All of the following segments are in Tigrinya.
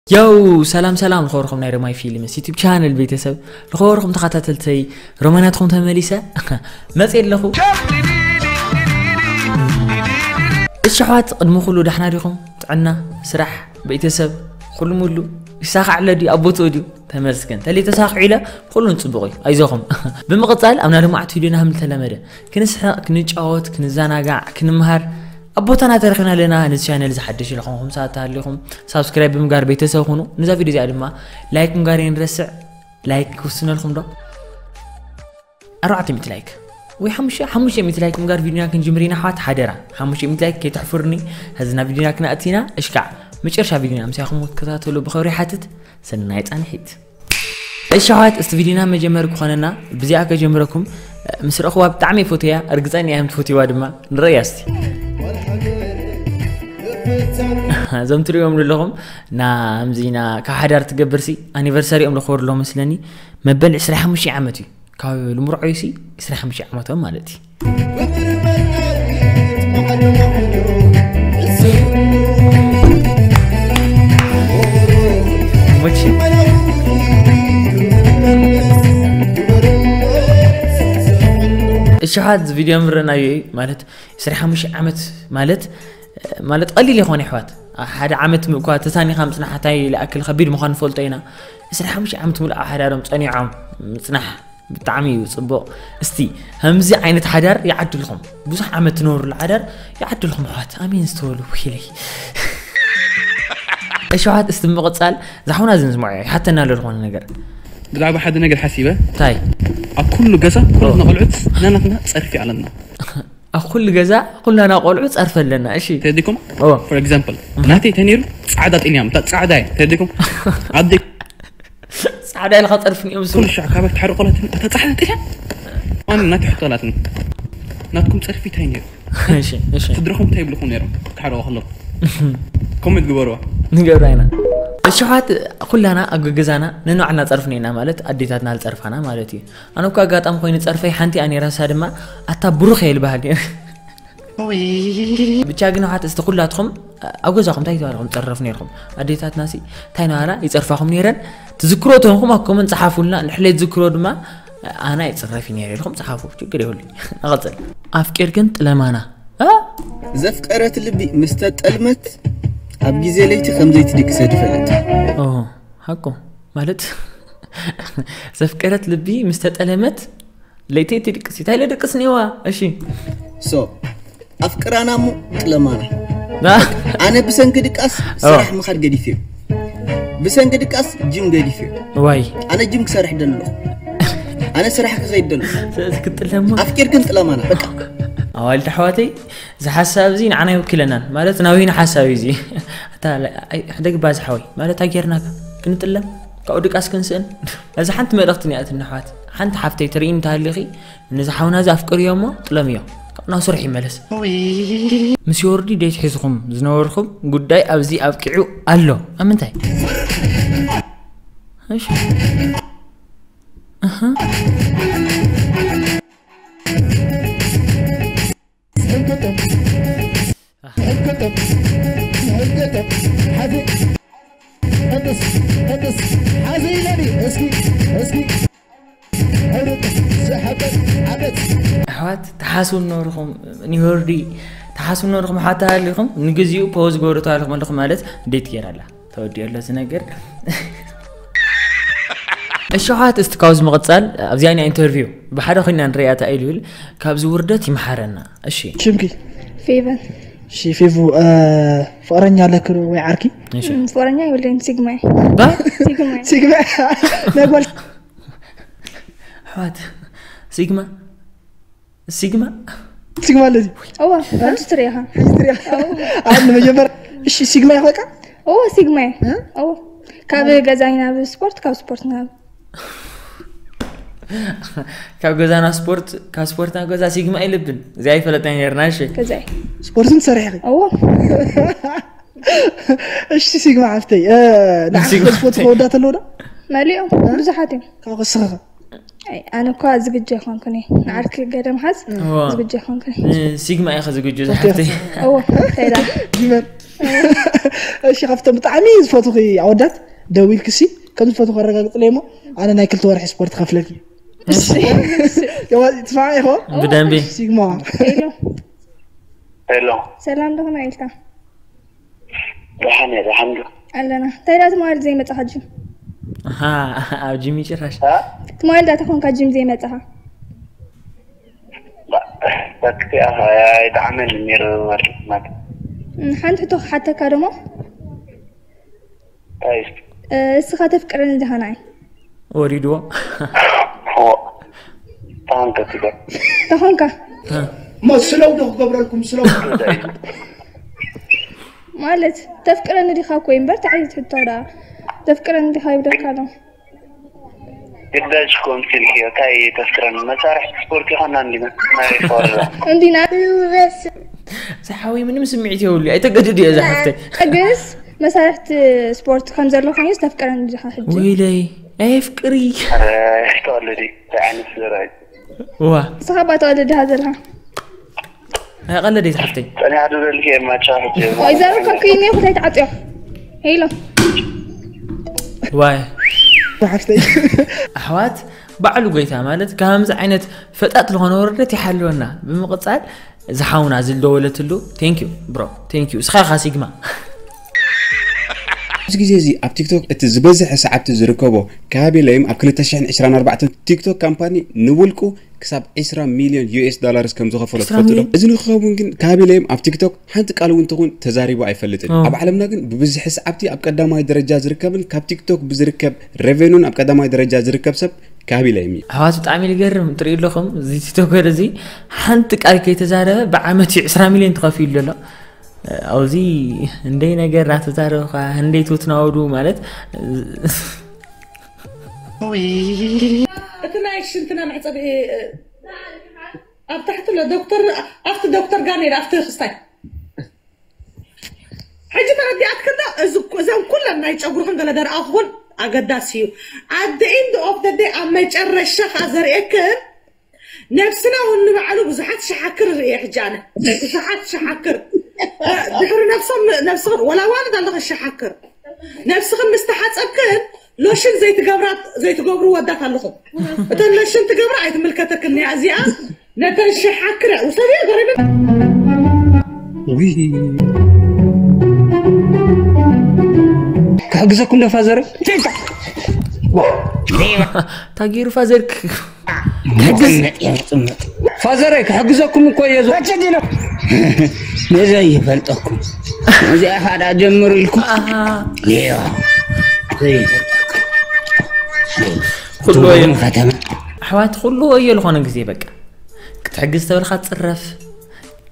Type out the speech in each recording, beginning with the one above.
ያው ሰላም ሰላም፣ ልኸበርኩም ናይ ሮማይ ፊልምስ ዩቲብ ቻነል ቤተሰብ፣ ልኸበርኩም ተኸታተልተይ፣ ሮማናትኩም ተመሊሰ መጽእ ኣለኹ። እሺ ኣሕዋት፣ ቅድሚ ኩሉ ዳሕና ዲኹም? ጥዕና፣ ስራሕ፣ ቤተሰብ፣ ኩሉ ሙሉ ይሳኻዕ ኣሎ ድዩ? ኣብ ቦትኡ ድዩ? ተመስገን። ተለይ ተሳኺዑ ኢለ ኩሉን ጽቡቕ እዩ። ኣይዞኹም። ብምቕጻል ኣብ ናይ ሎማዓንቲ ቪድዮና ከም ዝተለመደ ክንስሕቕ፣ ክንጫወት፣ ክንዘናጋዕ፣ ክንምሃር ኣብ ቦታና ተረኺብና ኣለና። ነዚ ቻነል ዝሓደሽ ኢልኹም ሳት ተሃሊኹም ሳብስክራይብ ብምጋር ቤተሰብ ኩኑ። ነዛ ቪድዮ እዚኣ ድማ ላይክ ምጋር የንረስዕ። ላይክ ክውስነልኩም ዶ? ኣርባዕተ ሚእቲ ላይክ ወይ ሓሙሽተ፣ ሓሙሽተ ሚእቲ ላይክ ምጋር ቪድዮና ክንጅምር ኢና ኣሕዋት። ሓደራ ሓሙሽተ ሚእቲ ላይክ ከይትሕፍሩኒ። ሕዚ ናብ ቪድዮና ክነኣቲ ኢና። እሽካዕ መጨረሻ ቪድዮና ምሳኹም ክትከታተሉ ብኽብሪ ይሓትት። ሰናይ ጻንሒት። እሺ ኣሕዋት፣ እስቲ ቪድዮና መጀመሪ ክኾነና ብዚኣ ከጀምረኩም። ምስ ረእኽዋ ብጣዕሚ እየ ፈትያ፣ እርግጸኛ እየ ከም ትፈትይዋ ድማ። ንረእያ እስቲ። እዞም ትርእዮም ዘለኹም ና እምዚና ካብ ሓዳር ትገብርሲ ኣኒቨርሰሪኦም ልኽበር ኣሎ መስለኒ። መበል ዕስራ ሓሙሽተ ዓመት እዩ። ካብ ልምርዖ እዩሲ ዕስራ ሓሙሽተ ዓመቶም ማለት እዩ። እሺ፣ ሓድ ቪድዮ ምረናዮ እዩ ማለት ዕስራ ሓሙሽተ ዓመት ማለት ማለት ቀሊል ይኾን ኣሕዋት። ሓደ ዓመት እኳ ተሳኒኻ ምጽናሕ እንታይ ይኣክል ከቢድ ምዃኑ ንፈልጦ ኢና። ዕስራ ሓሙሽተ ዓመት ሙሉእ ኣብ ሓዳሮም ጸኒዖም ምጽናሕ ብጣዕሚ እዩ ጽቡቕ። እስቲ ከምዚ ዓይነት ሓዳር ይዓድልኹም። ብዙሕ ዓመት ትነብሩሉ ሓዳር ይዓድልኹም ኣሕዋት። ኣሜን ዝተበሉ ወይለይ። እሺ ኣሕዋት፣ እስቲ ብምቕጻል ዝሓውና እዚ ንስምዖ። ይሓተና ኣሎ ዝኾነ ነገር። ብዛዕባ ሓደ ነገር ሓሲበ። እንታይ? ኣብ ኩሉ ገዛ ኩልና ቆልዑት ናናትና ጸርፊ ኣለና። ኣብ ኩሉ ገዛ ኩልና ቆልዑ ጸርፊ ኣለና። እሺ። ተረዲኩም? ኦ። For example፣ ናተይ ተነይሩ ጻዕዳ ጥልያም፣ እታ ጻዕዳ እያ። ተረዲኩም? ኣደይ ጻዕዳ ኢልካ ጸርፊ እዮም ዝብሉ። ኩሉ ሻዕ ካበ ትሓርቆላትን እታ ጻዕዳ ጥልያም። ኣነ ናተይ ሕቶላትን። ናትኩም ጸርፊ እንታይ ነይሩ? እሺ፣ እሺ። ስድራኹም እንታይ ይብልኩም ነይሮም ክሓርቆ ከለኹም? ኮሜንት ግበሩዋ። ንገብራ ኢና። እሺ፣ ኣሕዋት፣ ኩላና ኣብ ገገዛና ነንባዕልና ጸርፍና ኢና ማለት ኣዴታትና ዝጸርፋና ማለት እዩ። ኣነ እኮ ኣጋጣሚ ኮይኑ ጸርፈይ ሓንቲ እያ ነይራ፣ ንሳ ድማ ኣታ ብሩኽ እየ ዝበሃል ነይረ። ብቻ ግን ኣሕዋት፣ እስቲ ኩላትኩም ኣብ ገዛኹም እንታይ ተባሂልኩም ትጸረፉ ነይርኩም? ኣዴታትናሲ እንታይ እናበላ ይጸርፋኹም ነይረን? ትዝክሮ ተኾንኩም ኣብ ኮመንት ጸሓፉልና፣ ንሕሌ ትዝክሮ ድማ ኣና ይጽረፍ ነይረ ኢልኩም ጸሓፉ፣ ችግር የብሉን። ንቐጽል። ኣፍቂርክን ጥለማና። እ? ዘፍቀረት ልቢ ምስ ተጠልመት ኣብ ግዜ ለይቲ ከም ዘይትድቅሰ ድፈለጥ። ኦ፣ ሓቁ ማለት ዘፍቀረት ልቢ ምስ ተጠለመት ለይቲ ትድቅስ። እንታይ ኢለ ድቅስ ነዋ? እሺ። ሶ፣ ኣፍቅራና እሞ ጥለማና። ና። ኣነ ብሰንኪ ድቃስ ኦ። ስራሕ ምኻድ ገዲፍዮ። ብሰንኪ ድቃስ ጅም ገዲፍዮ። ዋይ። ኣነ ጅም ክሰርሕ ደሎ። ኣነ ስራሕ ክኸይድ ደሎ። ስለዚ ክትጥለሞ። ኣፍቂርክን ጥለማና፣ በቃ። ኣዋልድ ኣሕዋተይ፣ እዚ ሓሳብ እዚ ንዓና ይውክለናን። ማለት ናዊና ሓሳብ እዩ እዚ። ኣታ፣ ኣይ፣ ሕደግ ባዝ ሓወይ። ማለት ኣጌርናካ ክንጥለም፣ ካብኡ ድቃስ ክንስእን። እዚ ሓንቲ መልእኽቲ እኒኣትኒ ኣሕዋት። ሓንቲ ሓፍተይ ትርእይኒ እንተሃሊኺ፣ ነዚ ሓውና እዚ ኣፍቅርዮ እሞ ጥለምዮ። ካብ ናብ ስራሕ ይመለስ። ምስ ዮርዲ ዴት ሒዝኹም ዝነበርኩም ጉዳይ ኣብዚ ኣብቂዑ ኣሎ። ኣብ ምንታይ? እሺ። ኣሃ። ኣሕዋት፣ ተሓስቡ ነበርኹም፣ ኒሆርዲ፣ ተሓስቡ ነበርኹም፣ ኣሕዋት ተሃሊኹም፣ ንግዚኡ ፖዝ ግበሩ ተባልኩም ኣለኹም ማለት ዴት ገይራ ኣላ። ተወዲኡ ኣሎ እዚ ነገር። እሺ፣ ኣሕዋት፣ እስቲ ካብዚ ምቕጻል፣ ኣብዚኣ ናይ ኢንተርቪው ብሓደ ኮይና ንርእያ እንታይ ኢሉ ይብል፣ ካብዚ ውርደት ይምሓረና። እሺ። ሽምኪ? ፌቨን። እሺ፣ ፌቡ፣ እ፣ ፍቕረኛ ኣለኪ ዶ ወይ ዓርኪ? እሺ። እም፣ ፍቕረኛ የብለይን፣ ሲግማ እየ። ባ? ሲግማ እየ። ሲግማ። ናይ ጓል ኣሕዋት፣ ሲግማ? ሲግማ? ሲግማ ኣለዚ? እዋ፣ ሕጂ ትሪኢኻ። ሕጂ ትሪኢኻ። ኣዎ። ኣነ መጀመር-፣ እሺ፣ ሲግማ ኢኻ በቃ? እዎ፣ ሲግማ እየ። እ? እዎ። ካብ ገዛይ ናብ ስፖርት፣ ካብ ስፖርት ናብ ካብ ገዛ ናብ ስፖርት፣ ካብ ስፖርት ናብ ገዛ ሲግማ ኣይልብን። እዚ ኣይፈለጥናይ ነርና፣ እሺ። ገዛይ። ስፖርትን ትሰርሒ ኢኺ? እዎ። እሺ፣ ሲግማ ሓፍተይ፣ እ፣ ንዓኺ ሲግማ ስፖርት ሓፍተይ። ከወዳት ኣለዎ ዶ? መሊኦም፣ እ? ብዙሓት እዮም። ካብ ከስኽኻ? ኣይ፣ ኣነ እኳ ዝግጁ ኣይኮንኩን እየ። ንዓርኪ ገለ ምሓዝ እዎ። ዝግጁ ኣይኮንኩን እየ። ንሲግማ ኢኺ ዝግጁ፣ ስፖርት ዝሓፍተይ። ኢኺ? እዎ፣ እንታይ ደኣ? ጊመር። እሺ፣ ካብቶም ብጣዕሚ ዝፈትኺ ኣወዳት ደዊልክሲ ከም ዝፈትኹ ኣረጋግፅለይ እሞ ኣነ ናይ ክልተ ወርሒ ስፖርት ከፍለኪ። ትስማዕ ኢኹ? ብደንቢ። ሲግማ። ሄሎ፣ ሄሎ፣ ሰላም ደኹም ኢልካ ደሓን እየ፣ ደሓን ዶ? ኣለና። እንታይ ዳ ትማል ዘይመጻኻ ጅም? ኣሃ፣ ኣብ ጅሚ ጭራሽ። እ? ትማል ዳ ተኾንካ ጅም ዘይመጻኻ? ባ-፣ ባክቲ ኣኻ፣ ኣይጠዓመን ነይሩ ማለት። እም፣ ሓንቲ ሕቶ ክሓተካ ደሞ? ኣይ፣ እ፣ እስኻ ተፍቅረኒ ዲኻ ንዓይ? ወሪድዎ። ሆ፣ ታንከ ትገ። ተኾንካ? እሞ ስለው ዶ ክገብረልኩም ስለው? ማለት ተፍቅረኒ ዲኻ እኮ እዩ እምበር፣ እንታይ ዓይነት ሕቶ ደኣ? ተፍቅረኒ ዲኻ ይብለካ ኣሎ። ግዳጅ ኮንሲል ሂዮ፣ ታይ ተፍቅረኒ? መሳርሒ ስፖርት ይኾና እንዲና። ናይ ፎርዛ። እንዲና። ዝሓወይ ምንም ስምዒት የብሉ፣ ኣይተገድድ እየ ዝሓፍተይ። ግንስ መሳርሕቲ ስፖርት ከም ዘሎ ኮይኑ ተፍቅረኒ ዲኻ ሕጂ? ወይለይ ኣየፍቅሪ። ኧረ፣ ተወለዲ፣ እንታይ ዓይነት ዘርኢ? ዋ ንስኻ እባ ተወለዲ ዲኻ ዘለኻ? ኣይቐለደ ዝሓፍተይ። ጸኒሓ ዶ ዘልኪ የማቻ ሕጂ? ወይ ዘርካ ክይኒ ኩታይ ተዓጥዮ። ሄሎ ዋይ ሓፍተይ ኣሕዋት ባዕሉ ጎይታ ማለት ከምዚ ዓይነት ፈጣጥ ዝኾነ ወረደት ይሓልወና። ብምቕጻል ዝሓውና ዝልደወለትሉ thank you bro thank you እስኻ ኢኻ ሲግማ። ኣብዚ ግዜ እዚ ኣብ ቲክቶክ እቲ ዝበዝሐ ሰዓብቲ ዝርከቦ ካቢ ለይም ኣብ ክልተ ሽሕን ዕስራን ኣርባዕተን ቲክቶክ ካምፓኒ ንውልቁ ክሳብ ዕስራ ሚልዮን ዩ ኤስ ዶላርስ ከም ዝኸፈሎ ዕስራ ትፈልጡ ዶ? ሚልዮን? እዚ ንክኸውን ግን ካቢ ለይም ኣብ ቲክቶክ ሓንቲ ቃል እውን ትኹን ተዛሪቡ ኣይፈልጥን። ኦ። ኣብ ዓለምና ግን ብብዝሒ ሰዓብቲ ኣብ ቀዳማይ ደረጃ ዝርከብን ካብ ቲክቶክ ብዝርከብ ሬቨኑን ኣብ ቀዳማይ ደረጃ ዝርከብ ሰብ ካቢ ለይም እዩ። ኣሕዋት ብጣዕሚ ዝገርም ትሪኡ ኣለኹም። እዚ ቲክቶከር እዚ ሓንቲ ቃል ከይተዛረበ ብዓመት እዩ ዕስራ ሚልዮን ተኸፊሉ ዘሎ። ኣብዚ እንደይ ነገር እናተዛረብካ እንደይ ትውትናወዱ ማለት እቲ ናይ ሽንትና መሕፀቢ ኣብ ታሕቲ ኣሎ ዶክተር ኣብቲ ዶክተር ጋኔል ኣብቲ ክስታይ ሕጂ ተረዲኣትክና። እዞም ኩለን ናይ ጨጉርኽን ገለ ደርኣኹን ኣገዳሲ እዩ። ኣደ ኢንድ ኦፍ ደ ደይ ኣብ መጨረሻ ከዓ ዘርእየክን ነብስና እውን ንባዕሉ ብዙሓት ሸሓክር ርእየ ሕጂ ኣነ ብዙሓት ሸሓክር ድሕሪ ነብሶም ነብስኽን ወላ ዋልድ ኣለኸ ሸሓክር ነብስኽን ምስ ተሓፀብክን ሎሽን ዘይትገብራ ዘይትገብሩ ወዳት ኣለኹም። እተን ሎሽን ትገብራ ኣይትምልከተክን እያ እዚኣ። ነተን ሸሓክር ውሰድያ ገሪምን ክሕግዘኩም ዶ ፋዘር? ታጊሩ ፋዘር ፋዘረይ ክሕግዘኩም እኮ እየ ዞ ነዘ ይፈልጠኩም እዚኣ ካዳ ጀምሩ ኢልኩም ኩሉ ወዮ ኣሕዋት ኩሉ ወዮ ዝኾነ ግዜ በቃ ክትሕግዝ ተበልካ ትፅረፍ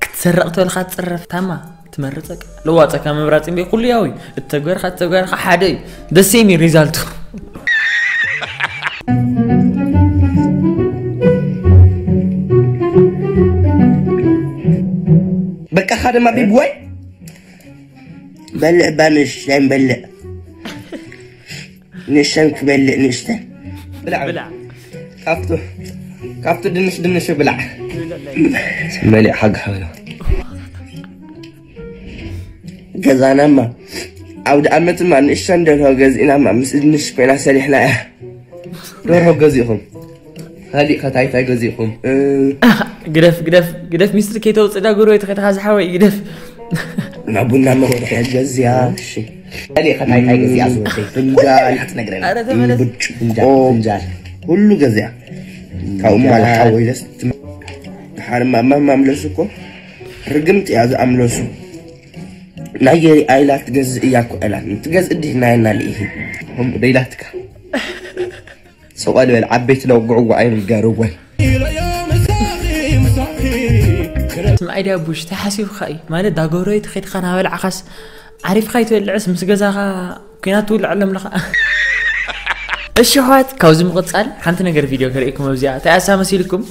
ክትሰርቕ ተበልካ ትፅረፍ ታማ ትመርፀ ለዋፀካ ምምራፅ እምበይ ኩሉ ያው እዩ እተግበርካ እተግበርካ ሓደ እዩ ደሴም እዩ ሪዛልቱ በቃኻ ድማ ቢብዋይ በልዕ ባንሽ ናይ በልዕ ንእሽተን ክበልዕ ንእሽተን ብላዕ ብላዕ ካብቱ ካብቱ ድንሽ ድንሽ ብላዕ መሊእ ሓግ ሓበላ ገዛናማ ኣውደ ኣመትማ ንእሽተን ደርሆ ገዚእናማ ምስ ድንሽ ኮይና ሰሊሕና እያ ደርሆ ገዚእኹም ካሊእ ከታይታይ ገዚእኹም ግደፍ ግደፍ ግደፍ ሚስትር ከይተውፅእ ዳ ጎረቤት ከይተኻ ዝሓወይ ግደፍ ናብ ቡና መወዳሕያ ገዚያ እሺ ካሊእ ከታይታይ ገዚኣ ዝወደይ ፍንጃል ክትነግረና ኧረ ተመለስ ብርጭ ፍንጃል ፍንጃል ኩሉ ገዚኣ ካብኡ ማል ሓወይ ደስ ድሓር ማማ ማምለሱ እኮ ርግምቲ እያ ዝኣምለሱ ናይ ገሪ ኣይላ ትገዝእ እያ እኮ ዕላ ትገዝእ ድህና የና ልኢኺ ከምኡ ደይላትካ ሰቋል በል ዓበይቲ ለውግዕዋ ኣይንጋርወን ስምዓይ ዳቡሽ እንታይ ሓሲብካ እዩ ማለት ዳጎረቤት ኸድካ ናበልዓኻስ ዓሪፍካ ይትበልዕስ ምስ ገዛኻ ኩናት ትውልዐሎም ኣለኻ እሺ ኣሕዋት ካብዚ ምቕፃል ሓንቲ ነገር ቪድዮ ከርእየኩም ኣብዚኣ እንታይ ኣሳ መሲልኩም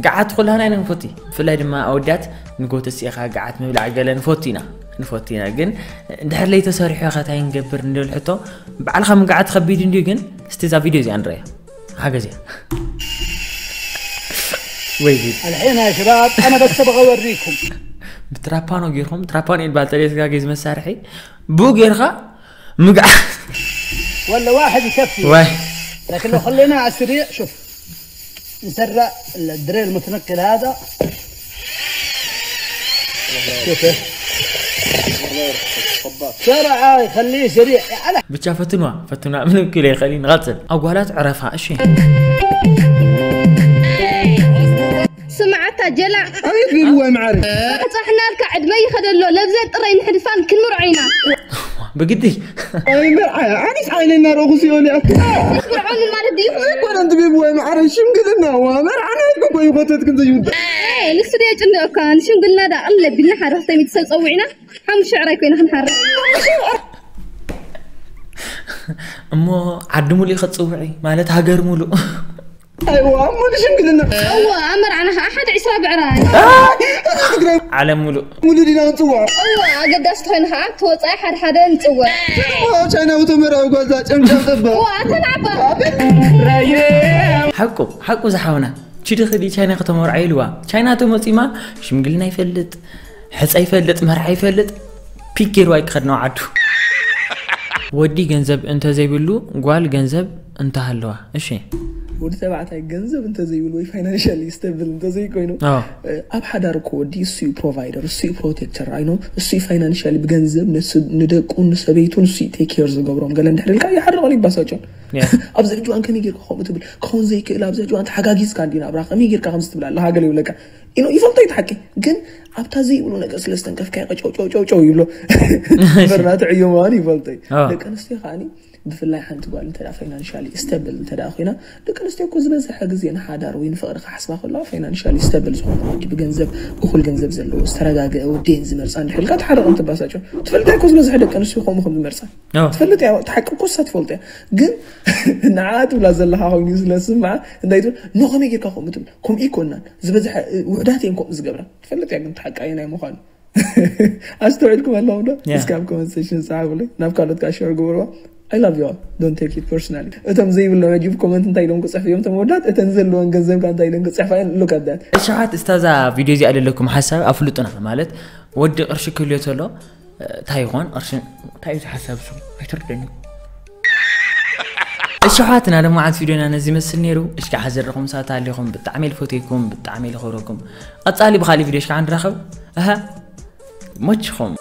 ገዓት ኩላህና ኢና ንፈቲ ብፍላይ ድማ ኣወዳት ንጎተሲእኻ ገዓት ምብላዕ ገለ ንፈቱ ኢና ንፈቱ ኢና ግን እንድሕር ለይተሰሪሑ ኸ እንታይ ንገብር ንብል ሕቶ ባዕልኻ ምግዓት ከቢድ እንድዩ ግን እስቲ እዛ ቪድዮ እዚኣ ንረያ ሓገዝ እያ ወይ الحين يا شباب انا بس ابغى اوريكم ብትራፓኖ ጌርኩም ትራፓኖ ይባል ተለስጋጊዝ መሳርሒ ብኡ ጌርካ ምግዓ ولا واحد يكفي ዋይ لكن لو خليناه على السريع شوف نسرع الدريل المتنقل هذا شوف بسرعة يخليه سريع على ብቻ ፈትንዋ ፈትንዋ ምንም ክኢለ ይኽእል እዩ ንቐፅል ኣጓላት ዕረፋ እሺ ስምዓታ ጀላዕ ኣቤት ቤቢ ዋይ መዓረይ በፃሕናልካ ዕድመ ይኸደሎ ለብዘ ጥረይ ንሕልፋን ክንምርዖ ኢና ብግዲ ኣይ መርዓያ ኣነስ ዓይነ እናረኹ ሲኦል እያ ምርዖኒ ማለት ድዩ ኮነ እንት ቤቢ ዋይ መዓረይ ሽምግልና ዋ መርዓና ይኮ ይኮተት ክንዘይውዳ ንሱ ዶ የጭንቀካ ንሽምግልና ዳ ቀለል ቢልና ሓደ ክልተ ሚእቲ ሰብ ፀዊዕና ሓሙሽተ ሽዕራይ ኮይና ክንሓርቅ እሞ ዓዲ ሙሉእ ከፅውዒ ማለት ሃገር ሙሉእ ኣይዋ እሞ ንሽምግልና እወ ኣብ መርዓና ከዓ ሓደ ዕስራ ብዕራይ ትግራይ ዓለም ሙሉእ ሙሉ ዲና ንፅውዖ እወ ኣገዳሲ ተኮይኑ ከዓ ተወፃኢ ሓደ ሓደ ንፅወ ቻይናዊ ተመራዊ ጓዛ ጨምጫም ጠባ እወ ኣተናዕባ ሓቁ ሓቁ ዝሓውና ቺዲ ክዲ ቻይና ከተመርዓ ኢልዋ ቻይና ተመፂማ ሽምግልና ይፈልጥ ሕፀ ይፈልጥ መርዓ ይፈልጥ ፒክ ገይርዋ ይክኸድ ነው ዓዱ ወዲ ገንዘብ እንተዘይብሉ ጓል ገንዘብ እንተሃለዋ እሺ ወዲ ተባዕታይ ገንዘብ እንተዘይብሉ ወይ ፋይናንሻሊ ስተብል እንተዘይኮይኑ አዎ። ኣብ ሓዳር እኮ ወዲ እሱ እዩ ፕሮቫይደር እሱ እዩ ፕሮቴክተር ኣይኖ እሱ እዩ ፋይናንሻሊ ብገንዘብ ንስ- ንደቁ ንሰበይቱ ንሱ እዩ ቴክ ኬር ዝገብሮም ገለ እንድሕር ኢልካ ይሓርቐን ይባሳጨን Yeah. ኣብዚ ሕጅዋን ከመይ ጌርካ ከምኡ ትብል ክኸውን ዘይክእል ኣብዚ ሕጅዋን ተሓጋጊዝካ እንዲ ናብራ ከመይ ጌርካ ከምዚ ትብል ኣለካ ገለ ይብለካ ኢኖ ይፈልጦ እዩ ሓቂ ግን ኣብታ ዘይብሉ ነገር ስለ ዝተንከፍካዮ ቀጨውጨውጨውጨው ይብሎ በርናተ ዕዮ ምዃኑ ይፈልጦ እዩ አዎ። ደቂ ኣንስትዮ ከዓኒ ብፍላይ ሓንቲ ጓል እንተ ፋይናንሻሊ ስተብል እንተ ኮይና ደቂ ኣንስትዮ እኮ ዝበዝሐ ግዜ ንሓዳር ወይ ንፍቕሪ ክሓስባ ከለዋ ፋይናንሻሊ ስተብል ዝኾነ ወዲ ብገንዘብ እኹል ገንዘብ ዘለዎ ዝተረጋገአ ወደን ዝመርፃ እንድሕልካ ትሓረቕ እንትባሳቸው ትፈልጣ እኮ ዝበዝሐ ደቂ ኣንስትዮ ከምኡ ከም ዝመርፃ አዎ። ትፈልጥ እያ እቲ ሓቂ እኮ እሳ ትፈልጥ እያ ግን ንዓ ትብላ ዘለካ ኮይኑ ስለ ዝስምዓ እንታይ ትብል ኖ ከመይ ጌርካ ከምኡ ትብል ከምኡ ይኮናን ዝበዝሐ ውሕዳት እየን ከምኡ ዝገብራ ትፈልጥ እያ ግን እቲ ሓቂ ኣየናይ ምዃኑ ኣስተውዒልኩም ኣለኹም ዶ Yeah. እስካብ ኮመንት ሴሽን ፃሓፉለይ ናብ ካልኦት ከዓ ሸር ግበርዋ I love you all. Don't take it personally. እቶም ዘይብሎም ሕጂ ኮመንት እንታይ ኢሎም ክፅሕፉ እዮም እቶም ወዳት እተን ዘለወን ገንዘብ ከዓ እንታይ ኢሎም ክፅሕፋ እዮም look at that. እሸሓት እስታዛ ቪድዮ እዚኣ ዘለኩም ሓሳብ ኣፍልጡና ማለት ወዲ ቅርሺ ክህልዮ ተሎ እንታይ ይኾን ቅርሺ እንታይ እዩ ዝሓሳብ ሱ ኣይትርደኒ እሸሓትና ድማ ዓት ቪድዮና ነዚ መስል ነይሩ እሽካ ሓዘርኹም ሳት ኣለኹም ብጣዕሚ ልፈትኩም ብጣዕሚ ልኸብረኩም ቀፃሊ ብካሊ ቪድዮ እሽካ ንራኸብ ኣሃ መችኹም